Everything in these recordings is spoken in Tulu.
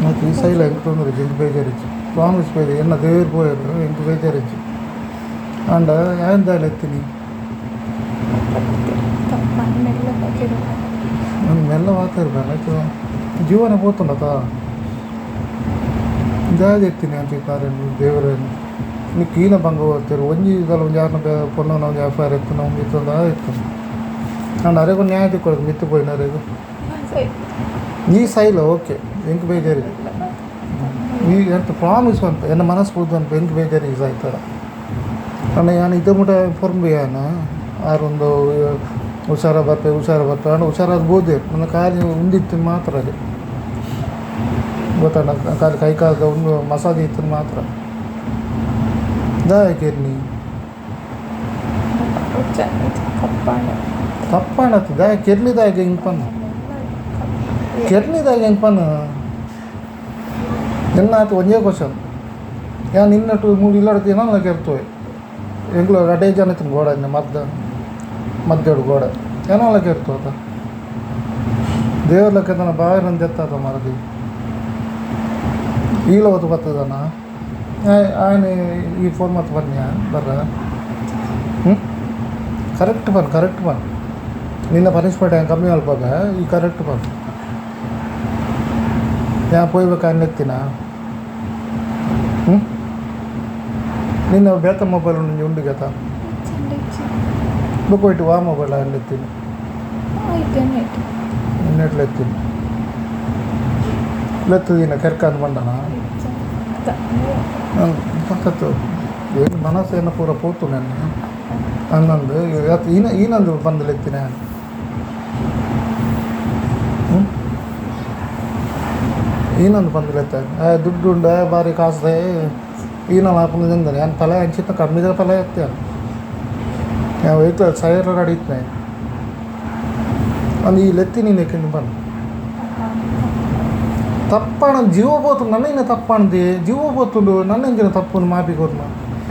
ಮತ್ತು ಈ ಸೈಲ ಎಂಕ್ ತೊಂದರೆ ಎಂಕ್ ಬೇಜಾರಿಜ್ಜಿ ಪ್ರಾಮಿಸ್ ಬೇಜಾರು ಎನ್ನ ದೇವರು ಪೋಯೆರ್ ಎಂಕ್ ಬೇಜಾರಿಜ್ಜಿ ಆಂಡ ಯಾನ್ ದಾಲ ಎತ್ತೀನಿ ಮೆಲ್ಲ ಮಾತಾಡ್ಬೇಡ ಆಯ್ತು ಜೀವನ ಪೋತುಂಡತ ದಾದ ಎತ್ತೀನಿ ಅಂತ ಕಾರಣ ದೇವರನ್ನು ನೀ ಕೀನ ಬಂಗ ಹೋಗ್ತೀರಿ ಒಂಜಿ ಇದಲ್ಲ ಒಂಜಿ ಯಾರನ್ನ ಪೊಣ್ಣನ ಒಂಜಿ ಎಫ್ I R ಎತ್ತು ಒಂಜಿ ಇತ್ತೊಂದು ಇತ್ತು ಆಂಡ ಅರೆಗೂ ನ್ಯಾಯ ತಿಕ್ಕೊಡು ಮಿತ್ತು ಪೋಯಿನ ಅರೆಗೂ ನೀ ಸೈಲ ಓಕೆ ಎಂಕ್ ಬೇಜಾರಿದೆ ನೀ ಎಂತ ಪ್ರಾಮಿಸ್ ಪನ್ಪ ಎನ್ನ ಮನಸ್ಸು ಪೂರ್ತಿ ಪನ್ಪ ಎಂಕ್ ಬೇಜಾರು ಈ ಸಾಯ್ತಾರ ಆಂಡ ಯಾನ್ ಇತ್ತೆ ಮುಟ ಪೊರ್ಂಬು ಯಾನ್ ಆರೊಂದು ಹುಷಾರ ಬರ್ಪೆ ಹುಷಾರ ಬರ್ಪೆ ಆಂಡ ಹುಷಾರಾದ ಬೋದೆ ನನ್ನ ಖಾಲಿ ಉಂದಿತ್ತು ಮಾತ್ರ ಅದೇ ಗೊತ್ತಾಂಡ ಖಾಲಿ ಕೈ ಕಾಲದ ಒಂದು ಮಸಾಜ್ ಇತ್ತು ಮಾತ್ರ ದಾಯ ಕೆರ್ನಿ ತಪ್ಪಾಣತ್ತು ದಾಯ ಕೆರ್ನಿ ದಾಯಕ ಹಿಂಗೆ ಪನ್ನ ಕೆರ್ನಿ ದಾಯಕ ಹೆಂಗೆ ಪನ್ನ ನಿನ್ನ ಆತು ಒಂಜೇ ಕ್ವಶನ್ ಯಾನ್ ನಿನ್ನಟು ಮೂಡು ಇಲ್ಲಡ್ತು ಏನಲ್ಲ ಕೆರ್ತುವೆ ಎಂಕ್ಲು ರಡ್ಡೆ ಜನ ಇತ್ತು ಗೋಡ ಮದ್ದ ಮದ್ದೆಡು ಗೋಡೆ ಏನಲ್ಲ ಕೆರ್ತು ಆತ ದೇವ್ರ ಲೆಕ್ಕದನ ಬಾವಿರಂದು ಎತ್ತಾತ ಮರದಿ ಈಲ ಹೊತ್ತು ಬರ್ತದನ ఆయన ಈ ಫೋನ್ ಮತ್ತೆ ಬನ್ನಿ ಬರ್ರ ಹ್ಞೂ ಕರೆಕ್ಟ್ ಬನ್ ಕರೆಕ್ಟ್ ಬನ್ ನಿನ್ನ ಪನಿಷ್ಮೆಂಟ್ ಹೆಂಗೆ ಕಮ್ಮಿ ಅಲ್ಪಾಗ ಈ ಕರೆಕ್ಟ್ ಬನ್ ಯಾ ಪೋಯ್ಬೇಕು ಅನ್ನೆತ್ತಿನ ಹ್ಞೂ ನಿನ್ನ ಬೇತ ಮೊಬೈಲ್ ಉಂಡು ಉಂಡು ಗೇತ ಬುಕ್ ಹೋಯ್ತು ವಾ ಮೊಬೈಲ್ ಅನ್ನೆತ್ತೀನಿ ನಿನ್ನೆಟ್ಲು ಎತ್ತೀನಿ ಲೆತ್ತದಿನ ಕೆರ್ಕಂದು ಬಂಡನ ಪಕ್ಕತ್ತು ಏನು ಮನಸ್ಸೇನ ಪೂರ ಪೋತು ನನ್ನ ಹನ್ನೊಂದು ಈನ ಈನೊಂದು ಬಂದು ಲೆತ್ತಿನ ಹ್ಞೂ ಈನೊಂದು ಬಂದು ಲೆತ್ತ ದುಡ್ಡು ಉಂಡ ಬಾರಿ ಕಾಸು ಈನ ಆಪುನ ತಿಂದಾನೆ ನಾನು ಫಲ ಅಂಚಿತ್ತ ಕಮ್ಮಿದ ಫಲ ಎತ್ತೇನೆ ഞാൻ വീട്ടിൽ സൈറ അടിയിട്ടേ ಅಂದು ಈ ಲೆತ್ತಿ ನೀನು ಎಕ್ಕಿಂದು ಬಂದು ತಪ್ಪಾಣ ಜೀವ ಪೋತು ನನ್ನ ತಪ್ಪಾಣದಿ ಜೀವ ಪೋತುಂಡು ನನ್ನ ಎಂಚಿನ ತಪ್ಪು ಮಾಪಿ ಕೊರ್ನ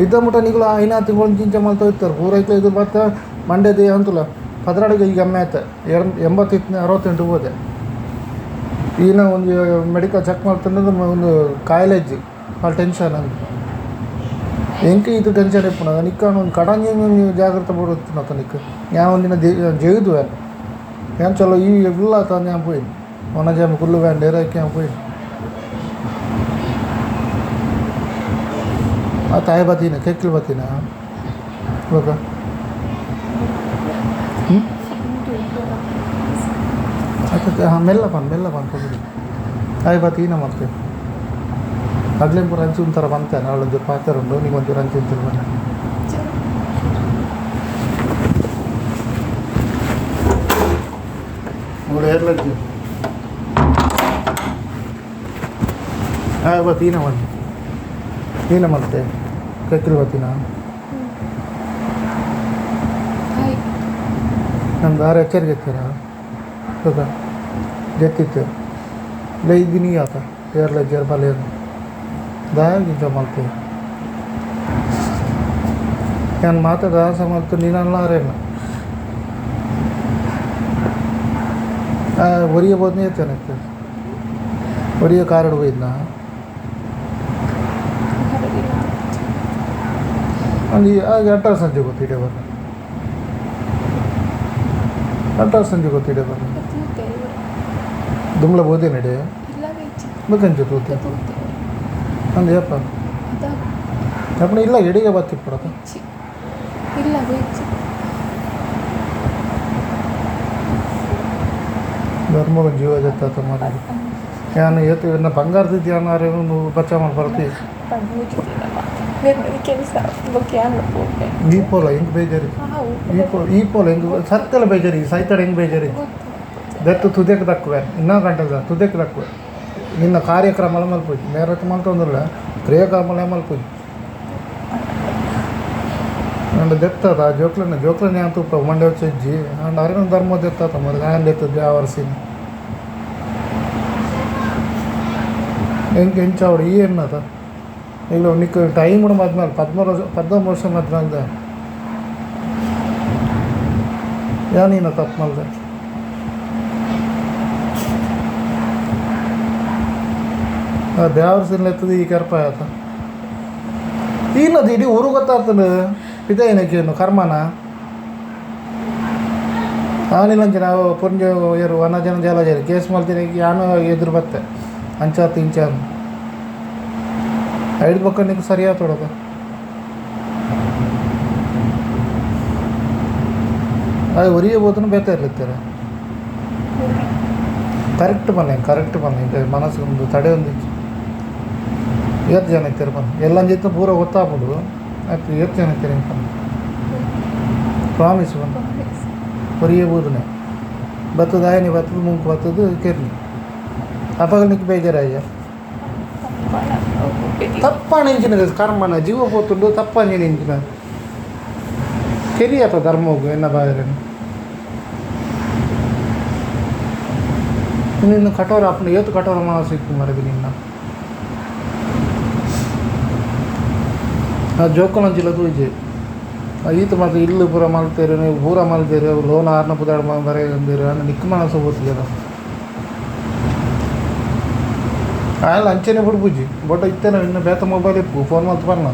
ಇದ್ದ ಮುಟ ನಿಗುಲ ಐನಾ ತಿಂಗಳು ಚಿಂಚ ಮಲ್ತ ಇರ್ತಾರೆ ಪೂರೈತ ಇದು ಮತ್ತೆ ಮಂಡ್ಯದ ಅಂತಲ್ಲ ಪದರಾಡಿಗೆ ಈಗ ಎಮ್ಮೆ ಆಯ್ತು 80 68 ಹೋದೆ ಈನ ಒಂದು ಮೆಡಿಕಲ್ ಚೆಕ್ ಮಾಡ್ತಂದ್ರೆ ಒಂದು ಕಾಯಿಲೆ ಇಜ್ಜಿ ಭಾಳ ಟೆನ್ಷನ್ ಅಂತ ಎಂಕ್ ಇದು ಟೆನ್ಷನ್ ಇಪ್ಪುನ ನಿಕ್ಕ ಒಂದು ಕಡಂಜಿ ಜಾಗ್ರತೆ ಬರುತ್ತಿನ ನಿಕ್ಕ ഞാൻ ಒಂದಿನ ಜೇದು ഞാൻ ಚಲೋ ಈ ಇಲ್ಲ ತಂದು ഞാൻ പോയി ಒಣಜಾಮ ಕುಲ್ಲು ಬ್ಯಾಂಡ್ ಹಾಕಿ ഞാൻ പോയി ಆ ತಾಯಿ ಬತ್ತೀನ ಕೆಕ್ಲು ಬತ್ತೀನ ಇವಾಗ ಹ್ಞೂ ಹಾಂ ಮೆಲ್ಲ ಬನ್ ಮೆಲ್ಲ ಬನ್ ಕೊಡಿ ತಾಯಿ ಬತ್ತೀನ ಮತ್ತೆ ಅಗ್ಲೇನು ಪೂರ ಅಂಚು ಒಂಥರ ಬಂತೆ ನಾಳೊಂದು ಪಾತ್ರ ಉಂಟು ನಿಂಗೆ ಒಂಚೂರು ಅಂಚು ಒಂಚೂರು ಬನ್ನಿ ಮೂರು ಏರ್ಲಜ್ಜು ಹಾಂ ಬತ್ತೀನ ಬನ್ನಿ ನೀನ ಮತ್ತೆ ಕೆಕ್ಲು ಬತ್ತೀನ ನಂದು ಆರು ಎಚ್ಚರಿಕೆ ಇತ್ತೀರ ಗೊತ್ತಾ ಜೆತ್ತಿತ್ತು ಲೈದಿನಿ ಆತ ಏರ್ಲಜ್ಜರ್ ಬಲೇನು ದಾಯ ಮಲ್ತೆ ನಾನು ಮಾತಾಡ ಆಸ ಮಲ್ತು ನೀನಲ್ಲ ಆರೇನ ಒರಿಯ ಬೋದ್ನೇ ಇತ್ತೇನೆ ಒರಿಯ ಕಾರಡು ಹೋಯ್ದನ ಅಲ್ಲಿ ಆಗ ಅಟ್ಟಾರ ಸಂಜೆ ಗೊತ್ತಿಡೆ ಬರ್ರ ಅಟ್ಟಾರ ಸಂಜೆ ಗೊತ್ತಿಡೆ ಬರ್ರ ದುಮ್ಲ ಬೋದೆ ನಡೆ ಬೇಕಂಚೆ ತೂತೆ ಅಂದು ಯಪ್ಪ ಅಪ್ಪಣ ಇಲ್ಲ ಎಡಿಗೆ ಬತ್ತಿಪ್ಪಡತ ಇಲ್ಲ ಧರ್ಮಗ ಜೀವ ಜತ್ತ ಮಾರಿ ಯಾನು ಏತು ಇನ್ನ ಬಂಗಾರದಿದ್ದು ಯಾರು ಬಚ್ಚ ಮಾಡಿ ಬರ್ತಿ ಕೆಲಸ ಈ ಪೋಲ ಹೆಂಗೆ ಬೇಜಾರಿ ಈ ಪೋಲ ಈ ಪೋಲ ಹೆಂಗೆ ಸತ್ತೆಲ್ಲ ಬೇಜಾರಿ ಸೈತಾಡ ಹೆಂಗೆ ಬೇಜಾರಿ ದತ್ತು ತುದೆಕ್ ದಕ್ಕುವೆ ಇನ್ನೂ ಗಂಟೆದ ತುದೆಕ್ ದಕ್ಕುವೆ ನಿನ್ನ ಕಾರ್ಯಕ್ರಮ ಮಲ್ಪುಜಿ ಮೇರತ್ ಮಲ್ತೊಂದಿಲ್ಲ ಕ್ರಿಯಾಕರ್ಮ ಮಲ್ಪುಜಿ ಅಂಡ್ ದೆತ್ತದ ಜೋಕ್ಲನ ಜೋಕ್ಲನ ಯಾನ್ ತೂಪ ಮಂಡೆ వచ్చి ಅಂಡ್ ಅರಿನ ಧರ್ಮ ದೆತ್ತ మరి ఆయన ದೆತ್ತದ ಯಾವರ್ಸಿನ ಎಂಕ್ ಎಂಚಾವಡು ಈ ಎನ್ನದ ಈಗ ನಿಕ್ ಟೈಮ್ ಕೂಡ ಮದ್ಮೇಲೆ 13 14 ವರ್ಷ ಮದ್ಮೇಲೆ ಯಾನೀನ ತಪ್ಪು ಮಲ್ದೆ. ಬ್ಯಾವರ್ಸಿನ ಎತ್ತದ ಈ ಕೆರ್ಪ ಆತ ಈನದು ಇಡೀ ಊರು ಗೊತ್ತಾಗ್ತದೆ ಪಿದಯನಕ್ಕೇನು ಕರ್ಮನ ಆನಿಲಂಚ ನಾವು ಪುಂಜ ಏರು ವನ ಜನ ಜಲ ಜನ ಕೇಸ್ ಮಲ್ತೀನಿ ಯಾನು ಎದುರು ಬತ್ತೆ ಅಂಚಾತು ಇಂಚಾನು ಐದು ಪಕ್ಕ ನಿಂಗೆ ಸರಿಯಾದ ತೊಡಕ ಅದು ಒರಿಯ ಬೋತನು ಬೇತ ಇರ್ಲಿತ್ತಾರೆ ಕರೆಕ್ಟ್ ಬನ್ನಿ ಕರೆಕ್ಟ್ ಬನ್ನಿ ಮನಸ್ಸು ಒಂದು ತಡೆ ಒಂದು ಏತ್ ಜನ ಇತ್ತಾರೆ ಬನ್ನಿ ಎಲ್ಲ ಜೊತೆ ಪೂರ ಗೊತ್ತಾಗ್ಬಿಡು ಆಯ್ತು ಏತ್ ಜನ ಇತ್ತಾರೆ ಬನ್ನಿ ಪ್ರಾಮಿಸ್ ಬನ್ನಿ ಒರಿಯ ಬೋದನೆ ಬತ್ತದ ಆಯನಿ ಬತ್ತದ ಮುಂಕು ಬತ್ತದ ಕೆರ್ನಿ ಅಪಗ ನಿಕ್ ಬೇಜಾರಾಯ ತಪ್ಪಾಣ ಇಂಚಿನ ಕರ್ಮನ ಜೀವ ಪೋತುಂಡು ತಪ್ಪಾಂಜಿನ ಇಂಚಿನ ಕೆರಿಯತ ಧರ್ಮೋಗು ಎನ್ನ ಬಾಯರೇನು ನಿನ್ನ ಕಠೋರ ಅಪ್ಪನ ಏತು ಕಠೋರ ಮನಸ್ಸು ಇತ್ತು ಮರದು ನಿನ್ನ ಆ ಜೋಕುಲಂಚಿಲ ತೂಜೆ ಈತ ಮಾತ್ರ ಇಲ್ಲು ಪೂರ ಮಲ್ತೇರು ನೀವು ಪೂರ ಮಲ್ತೇರು ಲೋನ್ ಆರ್ನ ಪುದಾಡ ಬರೆ ಅಂದಿರು ಅನ್ನ ನಿಕ್ಕ ಮನಸ್ಸು ಬೋತಿಗೆದ ಆಯಲ್ ಅಂಚೆನೆ ಬಿಡ್ಬುಜಿ ಬಟ್ ಇತ್ತೇನೆ ಇನ್ನು ಬೇತ ಮೊಬೈಲ್ ಇಪ್ಪು ಫೋನ್ ಮಲ್ತು ಪನ್ನ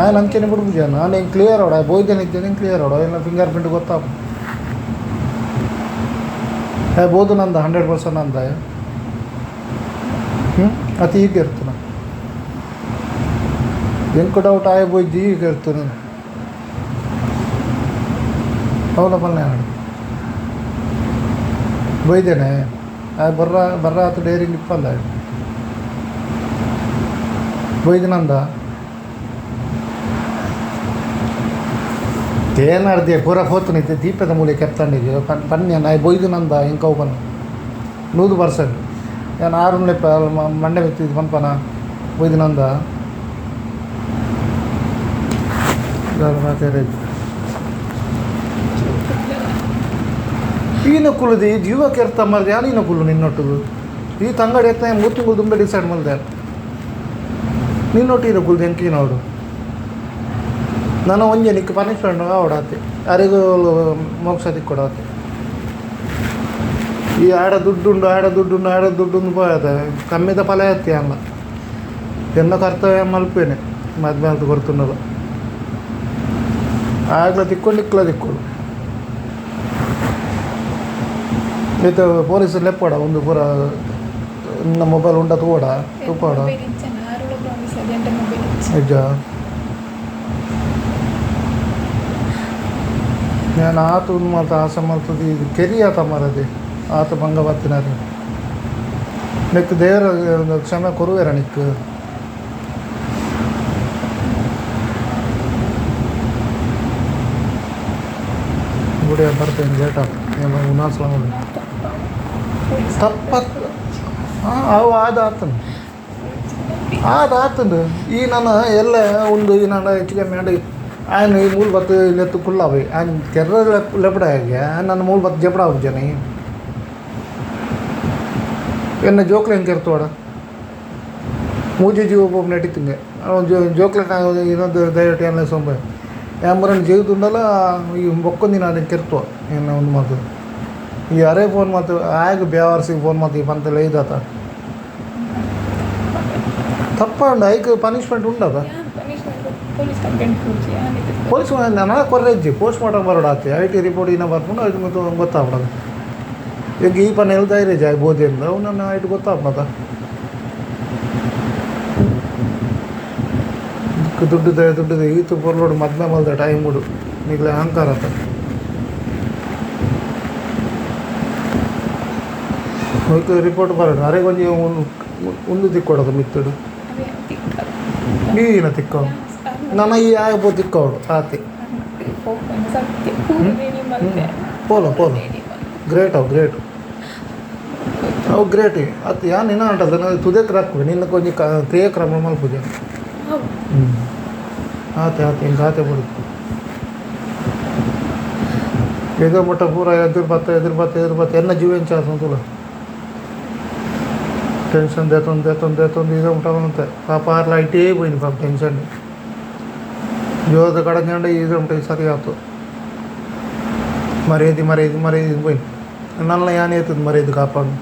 ಆಯಲ್ ಅಂಚೆನೆ ಬಿಡ್ಬುಜಿ ಅನ್ನ ನಾನು ಹಿಂಗೆ ಕ್ಲಿಯರ್ ಅವಡ ಬೋಯ್ದೇನೆ ಇದ್ದೇನೆ ಕ್ಲಿಯರ್ ಅವಡ ಇಲ್ಲ ಫಿಂಗರ್ ಪ್ರಿಂಟ್ ಗೊತ್ತಾಪ ಬೋದು ನಂದ 100% ನಂದ ಹ್ಞೂ ಅತಿ ಈಗ ಇರ್ತನ ಎಂಕು ಡೌಟ್ ಆಯ ಬೋಯ್ದು ಈಗ ಇರ್ತದೆ ಹೌದಾ ಬಲ್ಲೆ ನಾಡು ಬೈದೇನೆ ಆ ಬರ್ರ ಬರ್ರ ಆತು ಡೇರಿಂಗ್ ಇಪ್ಪಂದ ಬೈದನಂದ ಏನಾಡ್ದೆ ಪೂರ ಫೋತನಿದ್ದೆ ದೀಪದ ಮೂಲೆ ಕೆತ್ತಂಡಿದ್ದೆ ಪನ್ಯ ನಾಯಿ ಬೊಯ್ದು ನಂದ ಇಂಕವು ಪನ್ನ 100% ನಾನು ಆರು ಲೆಪ್ಪ ಮಂಡೆ ಮೆತ್ತಿದ್ದು ಪನ್ಪನ ಬೊಯ್ದು ನಂದ ಈನ ಕುಲದಿ ಜೀವ ಕೆರ್ತ ಮರ್ದೆ ಯಾನು ಕುಲ್ಲು ನಿನ್ನೊಟ್ಟುದು ಈ ತಂಗಡಿ ಎತ್ತ 3 ತಿಂಗಳು ದುಂಬೆ ಡಿಸೈಡ್ ಮಲ್ದೆ ನಿನ್ನೊಟ್ಟು ಈನ ಕುಲ್ದು ಎಂಕಿ ನೋಡು ನಾನು ಒಂಜೆ ನಿಕ್ಕ ಪನಿಷ್ಮೆಂಟ್ ಆವಡಾತೆ ಯಾರಿಗೂ ಮೋಕ್ಷ ತಿಕ್ಕೊಡಾತೆ ಈ ಆಡ ದುಡ್ಡುಂಡು ಆಡ ದುಡ್ಡುಂಡು ಆಡ ದುಡ್ಡುಂಡು ಪೋಯತ ಕಮ್ಮಿದ ಫಲ ಎತ್ತಿ ಅಲ್ಲ ಎನ್ನ ಕರ್ತವ್ಯ ಮಲ್ಪೇನೆ ಮದ್ವೆ ಅಂತ ಕೊಡ್ತುನ್ನದು ಆಗಲ ತಿಕ್ಕೊಂಡು ಇಕ್ಕಲ ತಿಕ್ಕೊಡು ಇದು ಪೊಲೀಸರು ಲೆಪ್ಪಡ ಒಂದು ಪೂರ ನಿನ್ನ ಮೊಬೈಲ್ ಉಂಡ ತೂಡ ತೂಪಾಡ ನಿಜ ನಾನು ಆತ ಒಂದು ಮಾತು ಆಸೆ ಮಲ್ತದ ಇದು ಕೆರಿ ಆತ ಮರದೆ ಆತ ಭಂಗ ಬತ್ತಿನಾರ ನೆಕ್ ದೇವರ ಕ್ಷಮೆ ಕೊರುವೆರ ನಿಕ್ ಗುಡಿಯ ಬರ್ತೇನೆ ಲೇಟ್ ಆಗ ಉನ್ನಾಸಲ ತಪ್ಪ ಹಾಂ ಅವು ಆದ ಆತನ ಆದ ಆತಂದು ಈ ನಾನು ಎಲ್ಲ ಒಂದು ಈ ನಾನು ಹೆಚ್ಚಿಗೆ ಕಮ್ಮಿ ఆయన ಈ ಮೂಲ ಬತ್ತು ಇಲ್ಲೆತ್ತು ಕುಲ್ಲಾವೆ ఆయన ಕೆರ್ರ ಲೆಪಡ ಆಗಿ ನನ್ನ ಮೂಲ ಬತ್ತು ಜಪಡ ಜನ ಎನ್ನ ಜೋಕ್ಲೆ ಹೆಂಗೆ ಕೆರ್ತೋಡ ಮೂಜೆ ಜೀವ ಒಬ್ಬ ನಟಿತಿಂಗೆ ಜೋಕ್ಲೆ ಇನ್ನೊಂದು ದಯವಿಟ್ಟು ಏನ ಸೊಂಬ ಯಾಂಬರನ್ನು ಜೀವದುಂಡಲ್ಲ ಈ ಬೊಕ್ಕೊಂದಿನ ಅದನ್ನು ಕೆರ್ತೋ ಏನ ಒಂದು ಮಾತು ಈ ಅರೆ ಫೋನ್ ಮಾತು ಆಗ ಬೇವಾರ್ಸಿಗೆ ಫೋನ್ ಮಾತು ಈ ಪಂತಲ್ಲ ಇದಾತ ತಪ್ಪಂಡ ಐಕ್ ಪನಿಷ್ಮೆಂಟ್ ಉಂಡದ ಪೊಲೀಸ್ ನಾನು ಕೊರ್ರೆಜ್ಜಿ ಪೋಸ್ಟ್ ಮಾರ್ಟಮ್ ಬರೋಡಾತೆ I T report ಇನ್ನ ಬರ್ಕೊಂಡು ಅದು ಮತ್ತು ಗೊತ್ತಾಗ್ಬಿಡೋದು ಈಗ ಈ ಪನ್ನ ಎಲ್ಲಿ ಧೈರ್ಯ ಜಾಗ ಬೋದಿಂದ ಅವು ನನ್ನ ಐಟ್ ಗೊತ್ತಾಗ್ಬಿಡದ ದುಡ್ಡು ದುಡ್ಡು ಈತು ಪೊರ್ಲೋಡು ಮದ್ವೆ ಮಲ್ದ ಟೈಮ್ ಬಿಡು ಈಗಲೇ ಅಹಂಕಾರ ಆತ ಹೋಯ್ತು ರಿಪೋರ್ಟ್ ಬರೋಣ ಅರೆ ಕೊಂಚ ಒಂದು ತಿಕ್ಕೊಡೋದು ಮಿತ್ತಡು ನೀನ ತಿಕ್ಕೋ ನನ್ನ ಈ ಆಗಬೋ ತಿಕ್ಕೋಡು ಆತಿ ಪೋಲೋ ಪೋಲೋ ಗ್ರೇಟ್ ಅವು ಗ್ರೇಟ್ ಅವು ಗ್ರೇಟ್ ಅತ್ತು ಯಾನ್ ನಿನ್ನ ಅಂಟದ ತುದೇಕ್ ರಾಕ್ವೆ ನಿನ್ನ ಕೊಂಚ ಕ್ರಿಯಾಕ್ರಮ ಮಲ್ಪುಜ ಹ್ಞೂ ಆತೆ ಆತೆ ಹಿಂಗೆ ಆತೆ ಬಿಡುತ್ತೆ ಏದೋ ಮಟ್ಟ ಪೂರ ಎದುರು ಬತ್ತ ಎದುರು ಬತ್ತ ಎದುರು ಬತ್ತ ಎನ್ನ ಜೀವ ಚಾನ್ಸ್ ಅಂತಲ್ಲ ಟೆನ್ಷನ್ ದೇತೊಂದು ದೇತೊಂದು ದೇತೊಂದು ಇదో ఉంటామంతే ಪಾಪ ಆರ್ಲ ಐಟೇ పోయింది ಪಾಪ ಟೆನ್ಷನ್ ಜೋದ ಕಡಂಜಂಡ ಇದು ఉంటాయి ಸರಿ ಆಯ್ತು ಮರ್ಯಾದೆ ಮರ್ಯಾದೆ ಮರ್ಯಾದೆ పోయింది నల్ల యాన్ అవుతుంది మర్యాద కాపాడు.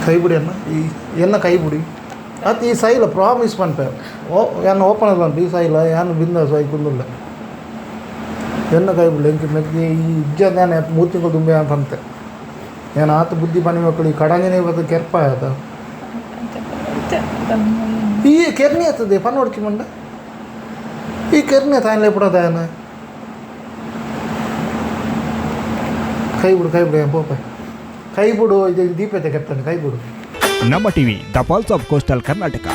ಕೈ ಬುಡಿ ಅನ್ನ, ಈ ಎನ್ನ ಕೈ ಬುಡಿ ಅತ್. ಈ ಸೈಲ ಪ್ರಾಮಿಸ್ ಪನ್ಪೆ. ಓ ಯಾನ್ ಓಪನ್ ಪನ್ಪೆ. ಈ ಸೈಲ ಯಾನ್ ಬಿಂದಾಸ್ ಐಕ್ ಕುಂದುಲ್ಲೆ. ಎನ್ನ ಕೈ ಬುಡ್ಲೆ. ಎಂಕ್ ಮೆಗ್ದಿ ಈ ಇಜ್ಜಂದಾನೆ 3 ತಿಂಗಳು ದುಂಬೆ ಯಾನ್ ಪಂತೆ. ಯಾನ್ ಆತ್ ಬುದ್ಧಿ ಪನಿ ಮಕ್ಕಳು. ಈ ಕಡಂಜನೆ ಬತ್ತ ಕೆರ್ಪ ಆತ. ಈ ಕೆರ್ನಿ ಆತದೆ ಪನ್ನೊಡ್ಚಿ ಮಂಡ. ಈ ಕೆರ್ನಿ ತಾಯಿಲೆ ಪುಡದ. ಯಾನ ಕೈ ಬಿಡು, ಕೈ ಬಿಡು ಪೋಪ, ಕೈ ಬಿಡು. ಇದು ದೀಪತೆ ಕೆತ್ತನೆ, ಕೈ ಬಿಡು. ನಮ್ಮ TV, the pulse of coastal Karnataka.